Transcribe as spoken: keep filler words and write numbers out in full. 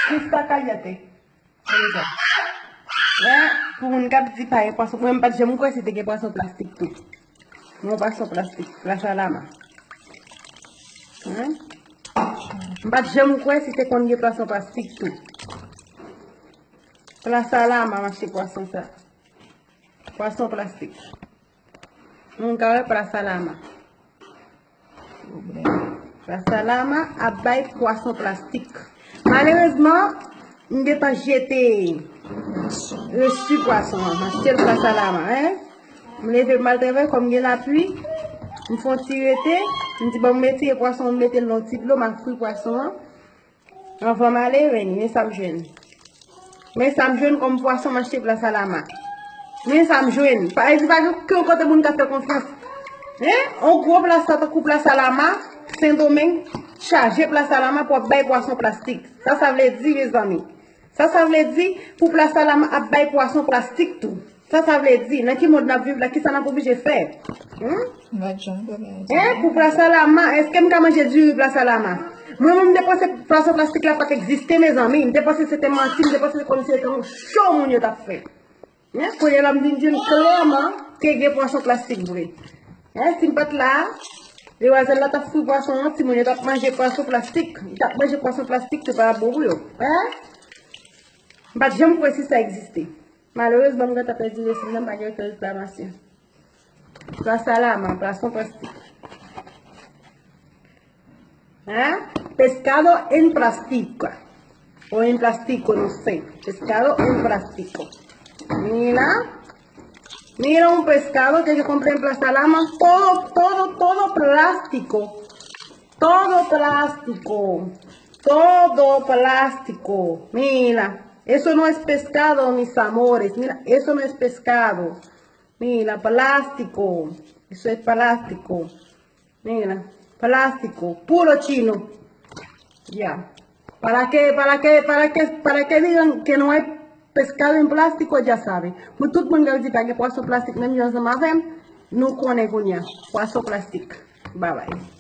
Kisa kayete? Men, pou moun k ap di pa gen pwason, mwen m pa t janm kwè si te gen pwason plastik tou. Yon pwason plastik, plas Alama. Hein? M pa t janm kwè si te konn gen pwason plastik tou. Plas Alama m achte pwason sa. Pwason plastik. Moun ka wè plas Alama. Plas Alama ap bay pwason plastik. Malerezman, m gentan jete resi pwason an. M achte l plas Alama, hein. M leve m al travay, kòm gen lapli, m fè yon ti rete, m di bon, m retire pwason, m mete l nan yon ti dlo, m a fri pwason an. Anvan m ale, men, men sa m jwenn. Men sa m jwenn kòm pwason m achte plas Alama. Men sa m jwenn. Pa, e di pa gen okenn kote moun ka fè konfyans. Hein? On gwo plas sa tankou plas Alama, Sendomeng, chaje plas Alama pou ap bay pwason plastik. Sa sa vle di, mezanmi? Sa sa vle di pou plas Alama ap bay pwason plastik tou? Sa sa vle di? Nan ki mond n ap viv la? Kisa n ap oblije fè? Hmm? Hein? Pou plas Alama, èske m ka manje diri plas Alama? Mwen menm, m te panse pwason plastik la pa t egziste, mezanmi. M te panse se te manti, m te panse se kòmsi se te yon show moun yo t ap fè. Hein? Kounye a la, m vin jwenn klèman ke gen pwason plastik vre. Hein? Si m pa t la, demwazèl la t ap fri pwason an, timoun yo t ap manje pwason plastik. Yo t ap manje pwason plastik, se pa t ap bon pou yo. Hein? M pa t janm kwè si sa egziste. Malerezman, m gentan pèdi leson nan, m pa gen okenn reklamasyon. Plas Alama, pwason plastik. Hein? Pescado en plástico. O en plástico, no sé. Pescado en plástico. Mira. Mira un pescado que yo compré en Plaza Lama. Todo, todo, todo plástico. Todo plástico. Todo plástico. Mira, eso no es pescado, mis amores. Mira, eso no es pescado. Mira, plástico. Eso es plástico. Mira, plástico. Puro chino. Ya. Para que, para que, para que, para que digan que no hay pescado en plástico, ya sabe. Mwen, tout moun k ap di pa gen pwason plastik, menm jan ansanm avè m, nou konnen kounye a. Pwason plastik. Bye bye.